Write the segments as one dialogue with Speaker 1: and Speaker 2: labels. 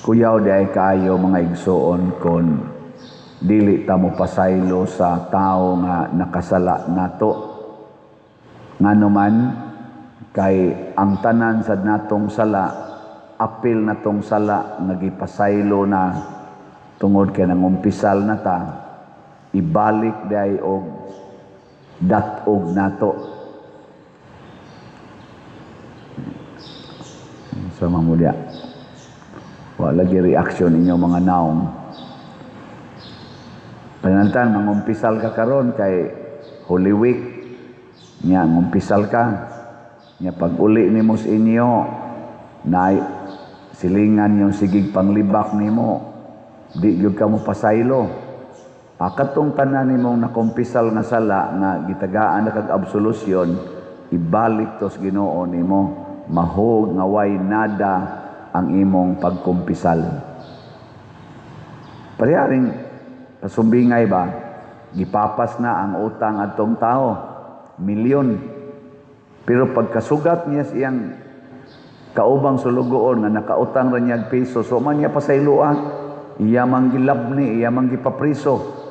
Speaker 1: Kuyaw diay kaayo, mga igsoon, kon dili ta mo pasaylo sa tao nga nakasala nato. Ngano man, kay ang tanan sa natong sala, apil natong sala nga gipasaylo na tungod kay nangumpisal na ta, ibalik diay og dat-og nato. Sa mamudya. Wa lagi reaction ninyo, mga naong. Panantan, mangumpisal ka karon kay Holy Week. Nya, ngumpisal ka. Nya, pag uli nimo sa inyo, na silingan yung sigig panglibak nimo, di gyud ka mo pasaylo. Akatong tanan nimong nakumpisal nga sala nga gitagaan na kag absolusyon, ibalik tos Ginoo nimo, mahog nga way nada ang imong pagkumpisal. Pareharing pasumbingay ba, gipapas na ang utang atong tao, milyon. Pero pagkasugat niya sa iyang kaubang sulugoon nga nakautang ra niya piso, so man niya pasayloa, iya man gilabni, iya man gipapriso,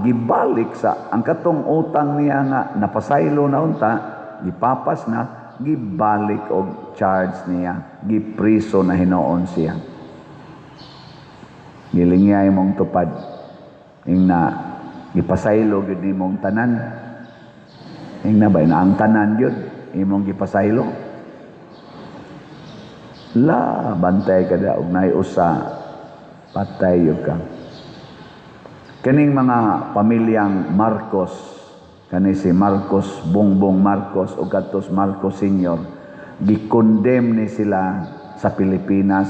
Speaker 1: gibalik sa ang katong utang niya nga napasaylo na unta, gipapas na, gibalik og charge niya, gipriso na hinuon siya. Gilingya imong tupad. Ing na gipasaylo gyud nimong tanan. Ing na ba na ang tanan gyud imong gipasaylo? La, bantay ka da og naay usa, patay yun ka. Kaning mga pamilyang Marcos, kani si Marcos Bongbong Marcos o kadtos Marcos Senior, gikondemn ni sila sa Pilipinas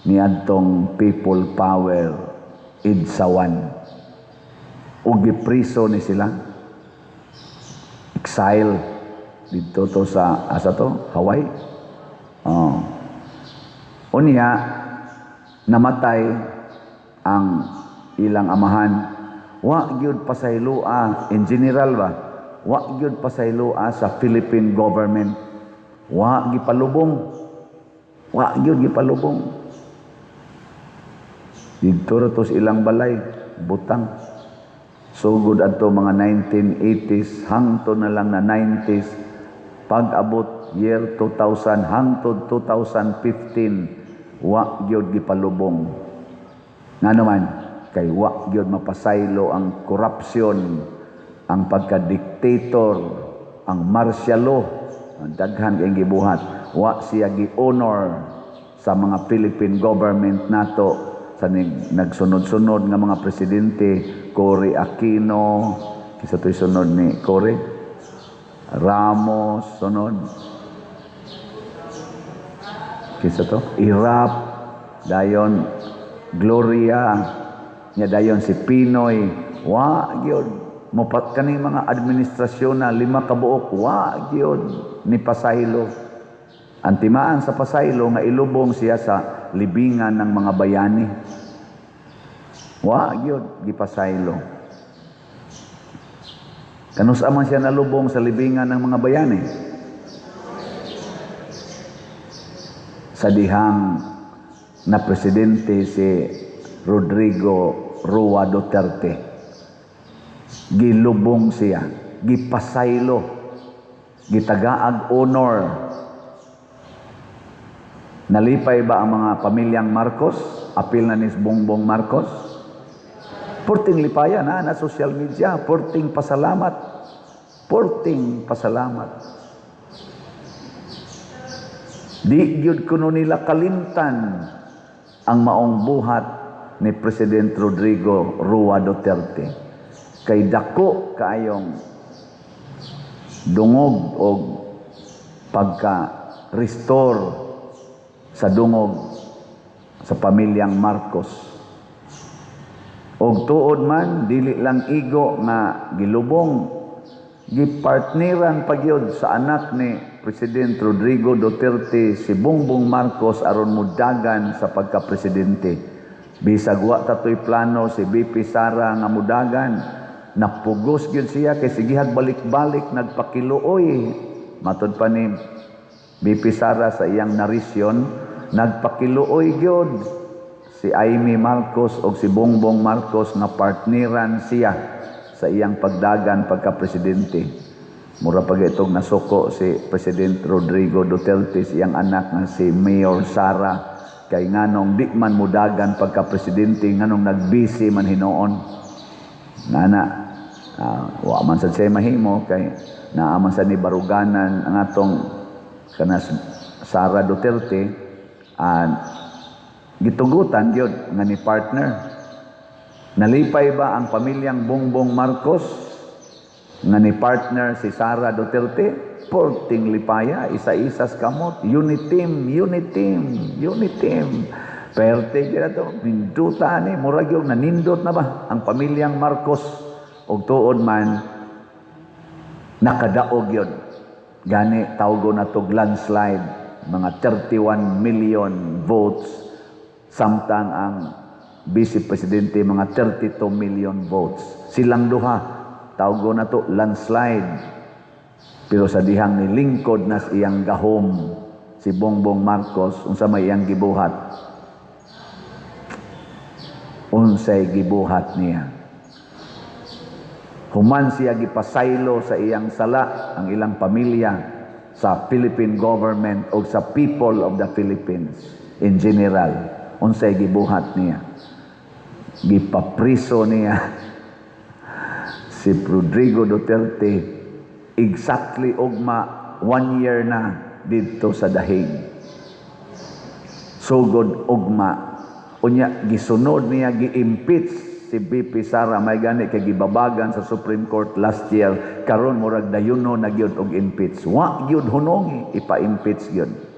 Speaker 1: niadtong People Power EDSA 1. Ug gipriso ni sila. Exile didto to sa, asa to? Hawaii. Oh. Unya namatay ang ilang amahan. Wa gyud pasayloa in general ba? Wa gyud pasayloa sa Philippine government. Wa gipalubong. Wa gyud gipalubong. Didto ra to sa ilang balay, butang. Sugod adto mga 1980s hangtod na lang na 90s, pag-abot year 2000 hangtod 2015, wa gyud gipalubong. Ngano man, kay wa gyud mapasaylo ang korupsyon, ang pagka-dictator, ang martial law, ang daghan kay gibuhat. Wa siya gi-honor sa mga Philippine government nato sa nagsunod-sunod nga mga presidente, Cory Aquino, kinsa to'y sunod ni Cory? Ramos, sunod. Kinsa to? Erap, dayon Gloria, nya dayon si PNoy, wa gyud mopat kaning mga administrasyon na lima ka buok, wa gyud ni pasaylo. Ang timaan sa pasaylo nga ilubong siya sa libingan ng mga bayani. Wa gyud gipasaylo. Kanus-a man siya nalubong sa libingan ng mga bayani? Sa dihang na presidente si Rodrigo Roa Duterte. Gilubong siya, gipasaylo, gitagaag honor. Nalipay ba ang mga pamilyang Marcos? Apil na ni Bongbong Marcos? Porting lipaya na na social media, porting pasalamat. Porting pasalamat. Di gyud kuno nila kalimtan ang maong buhat ni President Rodrigo Roa Duterte. Kay dako kaayong dungog og pagka-restore sa dungog sa pamilyang Marcos. Og tuod man, dili lang igo nga gilubong, gipartneran pa gyud sa anak ni President Rodrigo Duterte si Bongbong Marcos aron mudagan sa pagka-presidente. Bisag wa tatoy plano si BP Sara nga mudagan, napugos gyud siya kay sigihag balik-balik nagpakiluoy. Matod pa ni BP Sara sa iyang narisyon Nagpakiluoy gyud si Imee Marcos o si Bongbong Marcos nga partneran siya sa iyang pagdagan pagka-presidente. Mura pag itong nasuko si President Rodrigo Duterte sa iyang anak nga si Mayor Sara kay nganong di man mudagan pagka-presidente, nganong nagbisi man hinuon. Nana, wa man sad siya mahimo kay naa man sa ni baruganan ang atong kana Sara Duterte, gitugutan gyud nga ni partner. Nalipay ba ang pamilyang Bongbong Marcos nga ni partner si Sara Duterte? Porting lipaya, isa-isas kamot, uniteam, uniteam, uniteam. Perte gyud to, ninduta ni, murag yung nanindot na ba ang pamilyang Marcos? Og tuod man nakadaog yun. Gani tawgo na tog landslide, mga 31 million votes, samtang ang Vice Presidente mga 32 million votes. Silang duha, tawgo na to landslide. Pero sa dihang nilingkod nas iyang gahom si Bongbong Marcos, unsa may iyang gibuhat? Unsay gibuhat niya? Human siya gipasaylo sa iyang sala ang ilang pamilya sa Philippine government o sa people of the Philippines in general. Unsay gibuhat niya? Gipapriso niya si Rodrigo Duterte, exactly ugma one year na didto sa dahig. Sugod ugma. Unya gisunod niya gi-impeach si VP Sara, may gani kay gibabagan sa Supreme Court last year. Karon murag dayuno na gyud og impeach. Wa gyud hunongi, ipa-impeach gyud.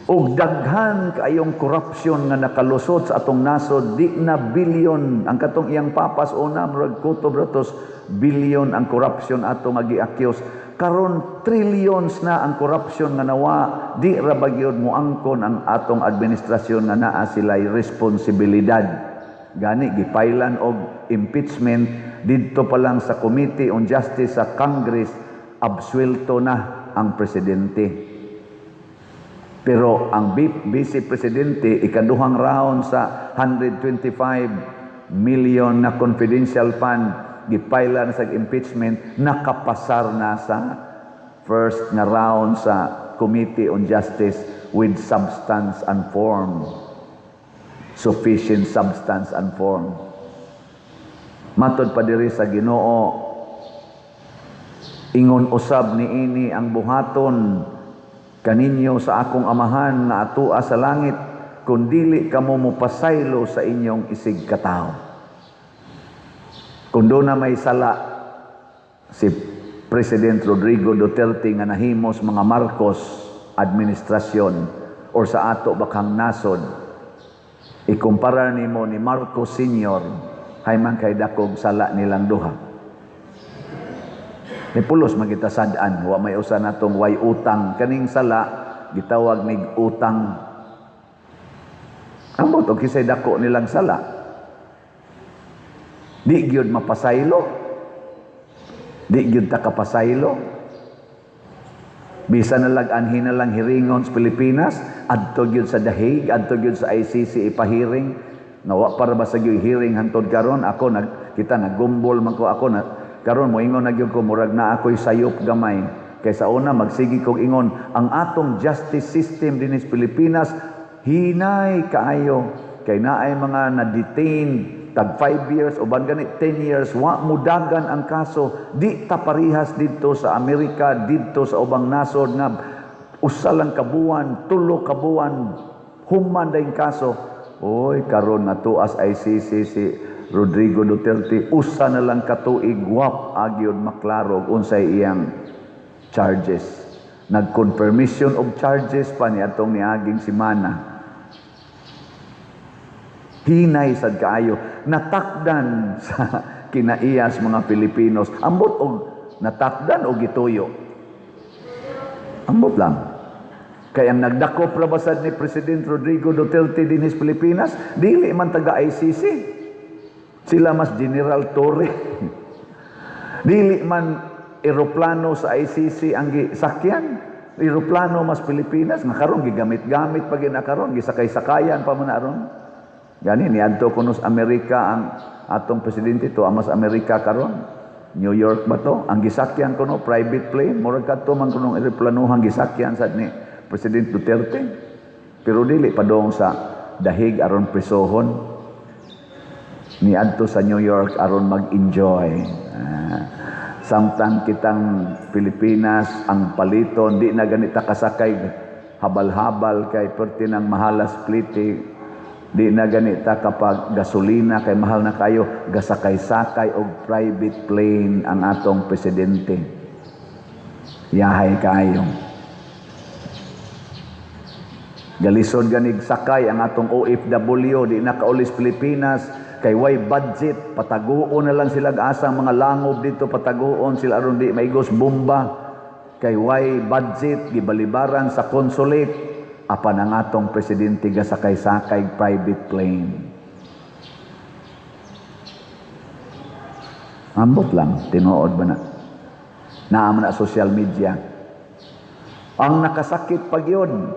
Speaker 1: Og daghan kaayong corruption nga nakalusot sa atong nasod, di na billion ang katong iyang papas una, murag kutob ratos billion ang corruption ato nga gi-accuse. Karon trillions na ang corruption nga nawa. Di ra ba gyud moangkon ang atong administrasyon nga naa sila'y responsibilidad? Gani gipailan og impeachment. Didto pa lang sa Committee on Justice sa Congress, absuelto na ang presidente. Pero ang vice presidente, ikaduhang round sa 125 million na confidential fund, gipaila na sa impeachment, nakapasar na sa first nga round sa Committee on Justice with substance and form. Sufficient substance and form. Matod pa diri sa Ginoo, ingon usab niini ang buhaton kaninyo sa akong Amahan nga atua sa langit kung dili kamo mopasaylo sa inyong isig katawo. Kung doon na may sala si President Rodrigo Duterte nga nahimos mga Marcos administrasyon or sa ato bakang nasod, ikumpara nimo ni Marcos Senior, hay man kay dakog sala nilang duha. Ni pulos magita sad-an, wa may usa natong way utang. Kaning sala gitawag nig utang. Ambot og kisay dako nilang sala. Di gyud mapasaylo. Di gyud ta kapasaylo. Bisan na lag anhin na lang hiringon sa Pilipinas, adto gyud sa The Hague, adto gyud sa ICC ipahiring. Nga wa para ba sa gyud hearing hantod karon. Ako nag kita nagumbol man ko ako na karon moingon na gyud ko, murag na ako'y sayop gamay. Kay sa una magsige kog ingon ang atong justice system dinhi sa Pilipinas hinay kaayo kay naay mga na-detain tag 5 years, uban gani 10 years, wa mudagan ang kaso. Di ta parihas didto sa Amerika, didto sa ubang nasod nga usa lang ka buwan, 3 ka buwan, human dayong kaso. Oy, karon natuas ICC si Rodrigo Duterte, usa na lang katuig, wap agyod maklaro unsay iyang charges. Nag-confirmation of charges pa ni atong niaging semana. Hinay sad kaayo, natakdan sa kinaiyas mga Pilipinos. Ambot og natakdan o gituyo? Ambot lang. Kaya ang nagdakop ra basad ni President Rodrigo Duterte dinhi sa Pilipinas, dili man taga ICC. Sila mas General Torre. Dili man eroplano sa ICC ang gisakyan. Eroplano mas Pilipinas nga karon gigamit-gamit pa gina karon, gisakay-sakayan pa man na aron. Gani niadto kuno sa Amerika ang atong presidente to, amas Amerika karon. New York ba to? Ang gisakyan kuno private plane, murag kadto man kunong eroplanohang gisakyan sad ni President Duterte. Pero dili padong sa dahig aron prisohon. Niadto sa New York aron mag-enjoy. Samtang kitang Pilipinas ang paliton, di na ganita kasakay habal-habal kay perti ng mahalas pliti, di na ganita kapag gasolina kay mahal na kayo, gasakay-sakay og private plane ang atong presidente. Yahay kayo. Galisod ganig sakay ang atong OFW, di na kaulis Pilipinas kay way budget, pataguon na lang sila asang mga langob dito, pataguon sila aron di maigos bomba kay way budget, gibalibaran sa consulate. Apan ang atong presidente gasakay-sakay private plane. Ambot lang, tinuod ba na? Naa man na social media. Ang nakasakit pag yun,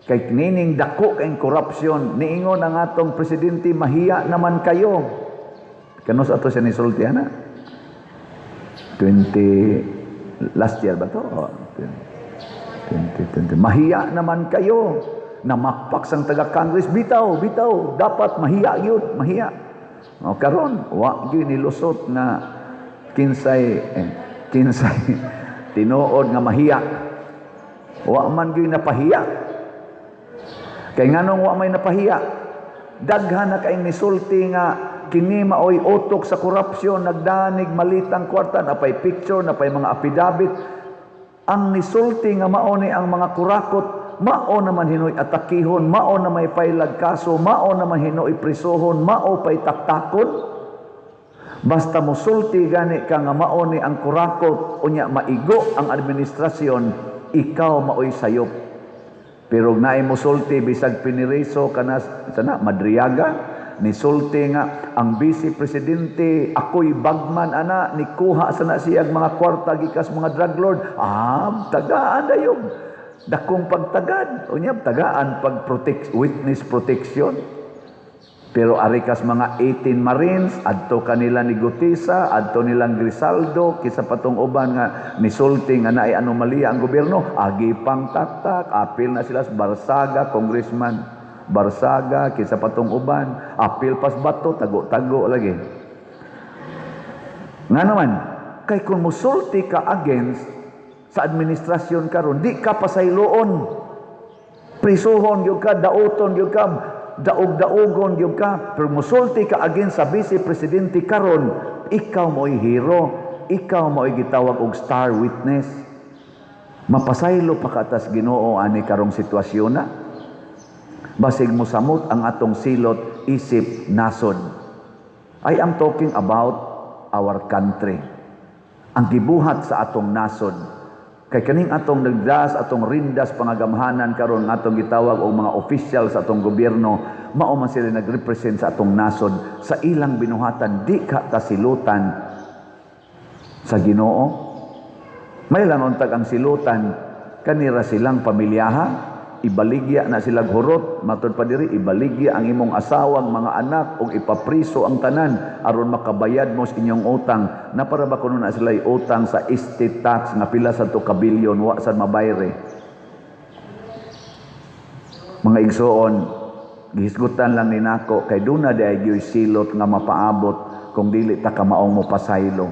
Speaker 1: kay nining dako kay korupsyon, niingon ang atong presidente, mahiya naman kayo. Kanus ato siya nisulti ana? 20 last year ba to? Oh, 2020. Mahiya naman kayo. Namakpak sang taga-Congress, bitaw, bitaw, dapat mahiya yun, mahiya. O karon, wa gyud nilusot nga kinsay tinuod nga mahiya. Wa man gyud napahiya. Kay nganong wa may napahiya? Daghan na kaayong nisulti nga kini maoy utok sa korupsyon, nagdanig malitang kwarta, napay picture, napay mga affidavit. Ang nisulti nga mao ni ang mga kurakot, mao naman hinoy atakihon, mao na may pailag kaso, mao naman hinoy prisohon, mao pay taktakon. Basta musulti gani ka nga mao ni ang kurakot, unya maigo ang administrasyon, ikaw maoy sayop. Pero naay musulti bisag piniriso kana sana Madriaga, nisulti nga ang vice presidente ako'y bagman ana, nikuha sana siyag mga kwarta gikas mga drug lord, tagaan dayon dakong pagtagad, unya tagaan pag protect, witness protection. Pero arikas mga 18 Marines adto kanila ni Gutisa, adto nilang Grisaldo, kisa patong uban nga nisulti nga naay anomalya ang gobyerno, agi pang taktak, apil na sila sa Barsaga, congressman Barsaga, kisa patong uban, apil pas bato, tago-tago lagi. Nga naman, kay kung musulti ka against sa administrasyon karon, di ka pasayloon. Prisuhon gyud ka, dauton gyud ka, daog-daogon gyud ka. Pero musulti ka against sa vice presidente karon, ikaw mo'y hero, ikaw mo'y gitawag og star witness. Mapasaylo pa katas Ginoo ani karong sitwasyon na. Basig mosamot ang atong silot isip nasod. I am talking about our country. Ang gibuhat sa atong nasod. Kay kaning atong nagdas, atong rindas pangagamhanan karon atong gitawag og mga official sa atong gobyerno, mao man sila nagrepresent sa atong nasod sa ilang binuhatan, di ka kasilutan sa Ginoo. May lang untag ang silutan kanira silang pamilyaha, ibaligya na sila hurot, matud pa diri ibaligya ang imong asawang mga anak ug ipapriso ang tanan aron makabayad mo sa inyong utang. Na para ba kuno na sila utang sa estate tax nga pila sa to ka bilyon wa sad mabayre. Mga igsoon, gihisgutan lang ni nako kay duna di ay gyoy silot nga mapaabot kung dili ta kamaong mopasaylo.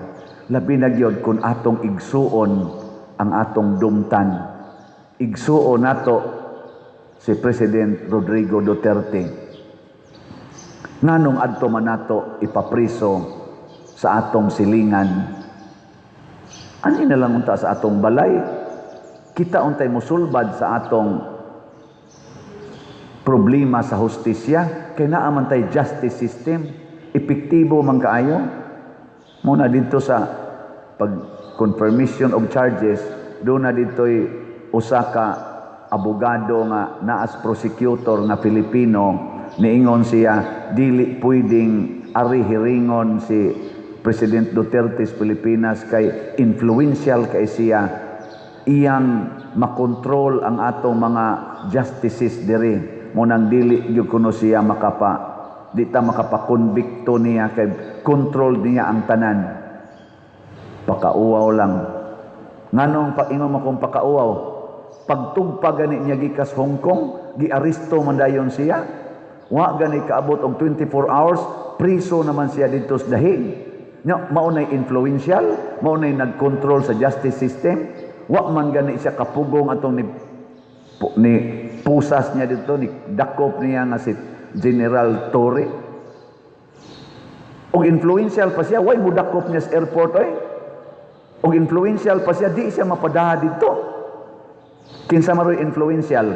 Speaker 1: Labi na gyud kung atong igsuon ang atong dumtan. Igsuon nato si President Rodrigo Duterte. Nganong adto man nato ipapriso sa atong silingan? Ani na lang unta sa atong balay, kita untay musulbad sa atong problema sa hustisya, kay naa man tay justice system, epektibo man kaayo. Muna dito sa pag confirmation of charges, doon na dito'y usa ka abogado nga naas prosecutor nga Filipino, niingon siya dili pwedeng ari hiringon si President Duterte sa Pilipinas kay influential kay siya Iyang makontrol ang atong mga justices diri. Mao nang dili gyud kuno siya makapa, di ta makapakonbikto niya kay control niya ang tanan. Pakauwaw lang. Nganong paingon mo kung pakauwaw? Pagtugpa gani niya gikas Hong Kong, giaresto man dayon siya. Wa gani kaabot og 24 hours, priso naman siya didto sa Dahig. Nya mao nay influential, mao nay nag-control sa justice system. Wa man gani siya kapugong atong ni pusas niya dito, ni dakop niya nga si General Torre. Og influential pa siya, way mudakop niya sa airport oy. Og influential pa siya, di siya mapadaha didto. Kinsa maroy influential?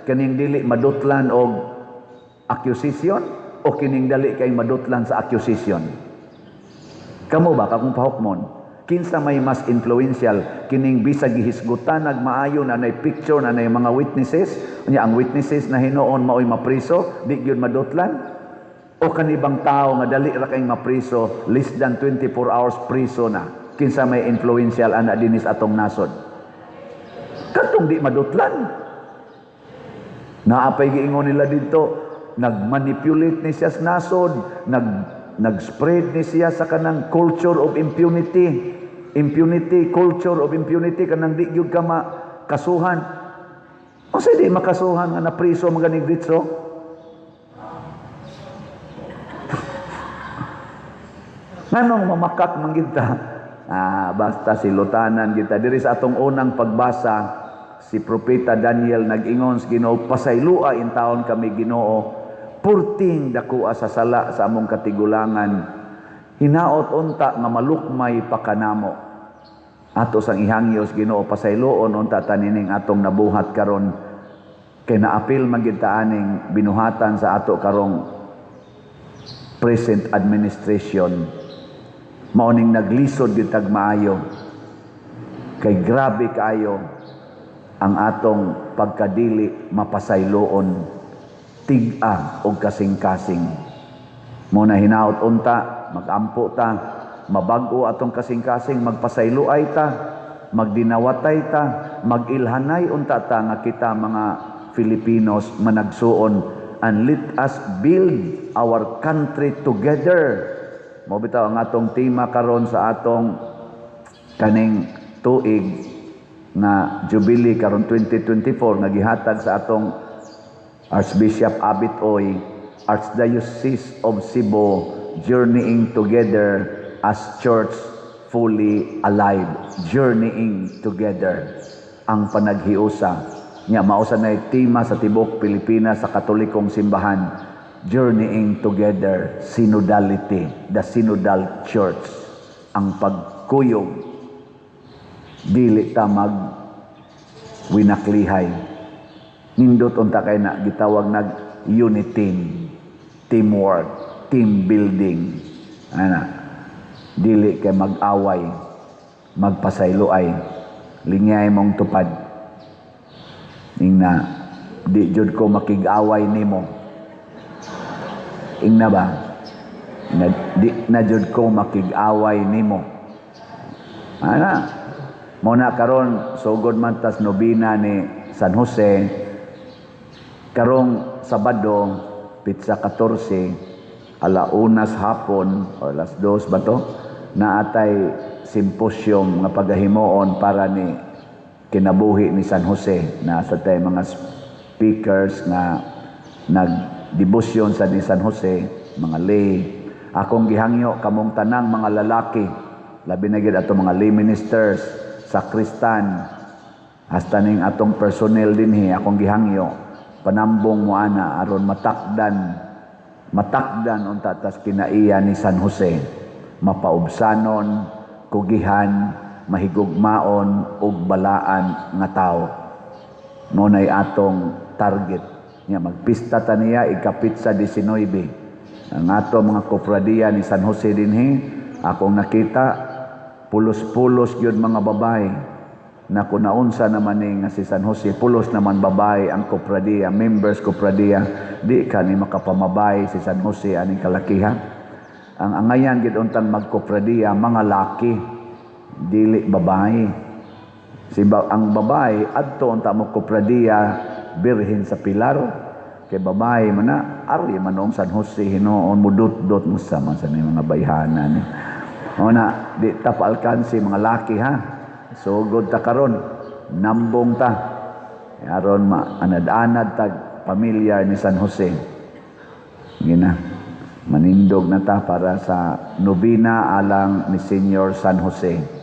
Speaker 1: Kaning dili madutlan og accusation o kining dali kay madutlan sa accusation? Kamo ba kakong pahukmon? Kinsa may mas influential? Kining bisag gihisgutan nagmaayo na nay picture na nay mga witnesses, unya ang witnesses na hinuon maoy mapriso, di gyud madutlan? O kanibang tao nga dali ra kay mapriso, less than 24 hours priso na? Kinsa may influential ana dinis atong nasod? Katong di madutlan. Naapay giingon nila dito, nagmanipulate ni siya sa nasod, nag-spread ni siya sa kanang culture of impunity. Impunity, culture of impunity, kanang di gyud ka makasuhan. Unsa di makasuhan nga napriso man ganing ditso? Nganong mamakak man gid ta? Ah, basta silutanan kita. Diri sa atong unang pagbasa, si Propeta Daniel nag-ingon sa Ginoo, "Pasaylua in taon kami, Ginoo, purting dakua sa sala sa among katigulangan. Hinaot unta nga malukmay pa kanamo." Ato sang ihangyo sa Ginoo, pasayloon unta tanining atong nabuhat karon, kay naapil man gid ta aning binuhatan sa ato karong present administration. Mao ning naglisod gyud tag maayo kay grabe kaayo ang atong pagkadili mapasayloon, tig-a og kasing-kasing. Mo na hinaot unta magampo ta, mabag-o atong kasing-kasing, magpasayloay ta, magdinawatay ta, magilhanay unta ta nga kita mga Filipinos managsuon, and let us build our country together. Mao bitaw ang atong tema karon sa atong kaning tuig nga Jubilee karon 2024 nga gihatag sa atong Archbishop Abit Oy, Archdiocese of Cebu, journeying together as church fully alive, journeying together ang panaghiusa. Nya mao sa nay tema sa tibok Pilipinas sa Katolikong simbahan, journeying together, synodality, the synodal church, ang pagkuyog, dili ta mag winaklihay. Nindot unta kay na gitawag nag unity, teamwork, team building. Ana, dili kay mag-away, magpasayloay, lingyay mong tupad. Ingna, di jud ko makig-away nimo. Ingna ba? Na, di na jud ko makig-away nimo. Ana, mo na karon sugod man tas nobina ni San Jose karong Sabado, pitsa 14, 1:00 sa hapon o 2:00 ba to, naatay symposium nga pagahimuon para ni kinabuhi ni San Jose, na sa tay mga speakers nga nagdebosyon sa ni San Jose, mga lay. Akong gihangyo kamong tanang mga lalaki, labi na gid atong mga lay ministers, sakristan, hasta ning atong personnel dinhi, akong gihangyo panambong mo ana aron matakdan, matakdan unta tas kinaiya ni San Jose, mapaubsanon, kugihan, mahigugmaon ug balaan nga tawo. Mo nay atong target nya magpista ta niya ikapitsa 19. Ang ato mga kopradiya ni San Jose dinhi, akong nakita pulos-pulos gyud mga babae. Na kung naunsa naman ni nga si San Jose, pulos naman babae ang kopradiya, members kopradiya, di ka ni makapamabay si San Jose aning kalakihan. Ang angayan gid untang magkopradiya mga laki, dili babae. Si ba, ang babae adto unta mo kopradiya Birhen sa Pilar, kay babae man na, ari man noong San Jose hinuon mo dot-dot mo sa man sa mga bayhana ni. O na, di ta paalkansi, mga laki, ha. Sugod ta karon, nambong ta. Aron ma anad-anad tag pamilya ni San Jose. Gina. Manindog na ta para sa nobina alang ni Senior San Jose.